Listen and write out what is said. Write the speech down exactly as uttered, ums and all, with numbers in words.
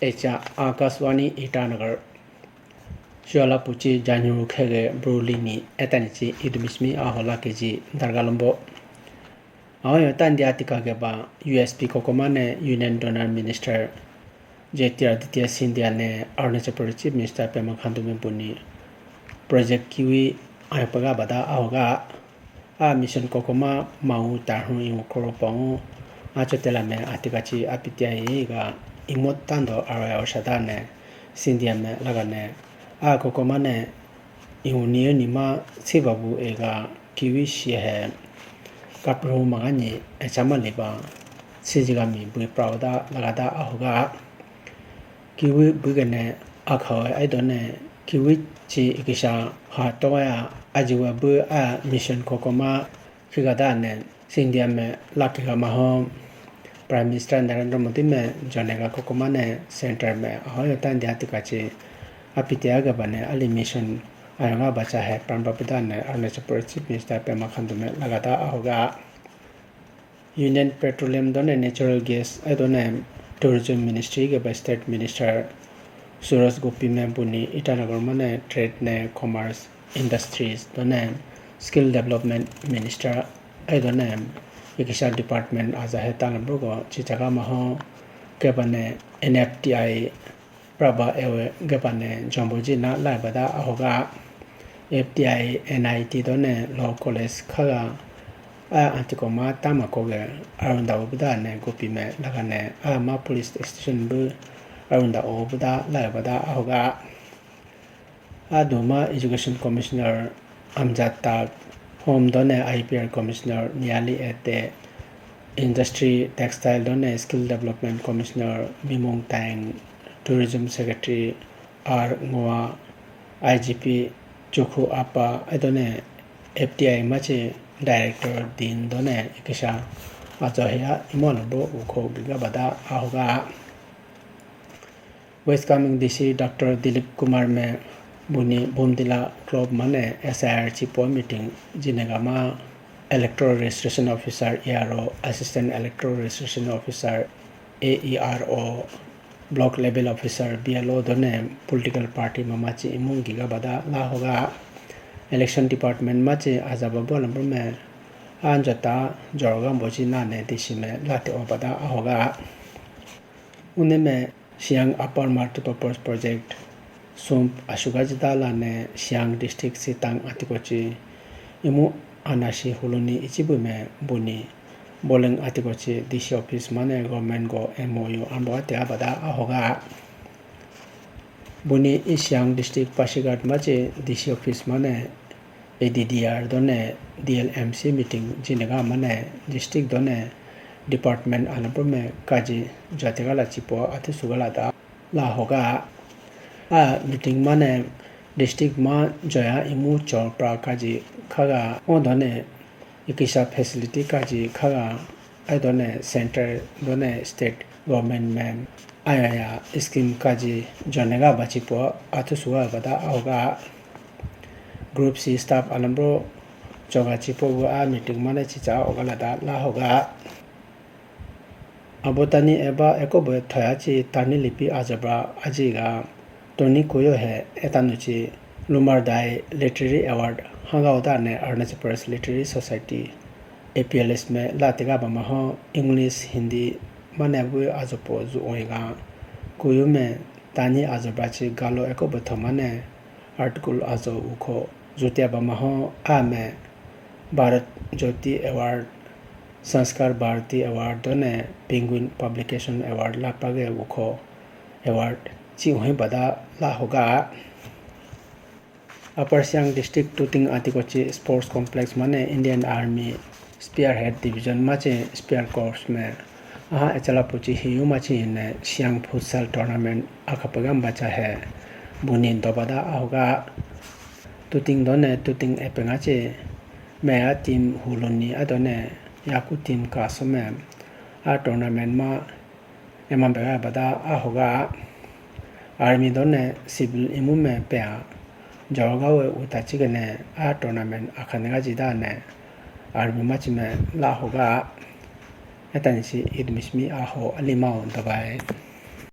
Echa Akashvani Itanagar. Shwala puchi janyu khege bruli ni etani chi idumishmi ahola keji dargalombo. Aho yo tandi atika geba U S P kokoma ne Union Donor Minister Jyotiraditya Scindia ne Arunachal Pradesh Chief Minister Pema Khandu me buni project kiwi ayo paga bada ahoga. A mission kokoma mau tarhu iwu koro pawu. A chotela me atika chi apitiya yi ga imot tando aroya oshada ne Scindia me laga ne. A kokoma ne iwu niyo nima sibabu ega kiwi shi he kapru mangani echama liba sijigami bui prawda lagada ahoga. Kiwi bugene akhawe aidone kiwi chi ikisha ha toya ajiwa bu a mission kokoma khigada ne Scindia me lakhiga maho Prime Minister Narendra Modi me jonega kokoma ne center me ahoyo tandi atika chi apitiya gaba ne ali mission ayonga bacha he pamba pida ne Arunachal Pradesh Chief Minister Pema Khandu me lagada ahoga. Union Petroleum done Natural Gas aidone Tourism Ministry geba State Minister Suresh Gopi me buni Itanagar mane Trade ne Commerce Industries done Skill Development Minister aidone ikisha department aja he tana burgo chichaga maho kebane N F T I Prabha ewe gepane jombo jina laibada ahoga. F T I N I T done Law College khaga a antikoma tama koge arunda obuda ne Gopi me lagane a ma police station bu arunda obuda laibada ahoga. A doma Education Commissioner Amjad Tak, Home done I P R Commissioner Niyali Ete, Industry Textile done Skill Development Commissioner Mimung Tang, Tourism Secretary R Ngoa, I G P Chukhu Apa, aidone F T I machi Director Din done ikisha ajo heya imo lobo ukho giga bada ahoga. West Kameng D C Doctor Dilip Kumar me buni Bomdila Club mane S I R chipo meeting jinega ma Electoral Registration Officer E R O, Assistant Electoral Registration Officer A E R O, Block Level Officer B L O done political party mamachi imu giga bada lahoga. Election Department machi ajaba bola me anjata jorga bochi nane D C me late obada ahoga. Une me Siang Upper Multipurpose Project sump ashuga jidala ne Siang District sitang atikochi imu anashi huluni ichibu me buni bowling atikochi D C office mane government go M O U ambo ate abada ahoga. Buni East Siang District Pasighat machi D C office mane A D D R done D L M C meeting jinega mane district done department anapume kaji jatigala chipo athu sugala da lahoga. A meeting mane district ma joya imu chopra kaji khaga o done ikisha facility kaji khaga aidone center done state government me ayaya scheme kaji jonega bachipo athu suga bada ahoga. Group C staff alambro choga chipo bu a meeting mane chicha ogalada lahoga. Abotani eba ekobo thoya chi Tani lipi ajabra ajiga Tony Kuyo he etanuchi Lumardai Literary Award hanga odane Arunachal Pradesh Literary Society A P L S me latiga bamaho English, Hindi mane bu ajopo ju oiga Kuyo me Tani ajabra chi galo ekobo thomane article ajo ukho jutia bamaho a me Bharat Jyoti Award, Sanskar Bharati Award done Penguin Publication Award lapage ukho award chi uhi bada lahoga. Upper Siang District Tuting Atikochi Sports Complex mane Indian Army Spearhead Division machi Spear Corps me aha echala puchi hiyu machi ne Siang Futsal Tournament akhapagam bacha he buni dobada ahoga. Tuting done Tuting epengachi meya team huluni adone yaku team kasome a tournament ma Eman bega bada ahoga army done civil imu me pea jorga we uta chigene a tournament akhane ga jida ne army machi me lahoga etani si idmismi aho alimao dabai.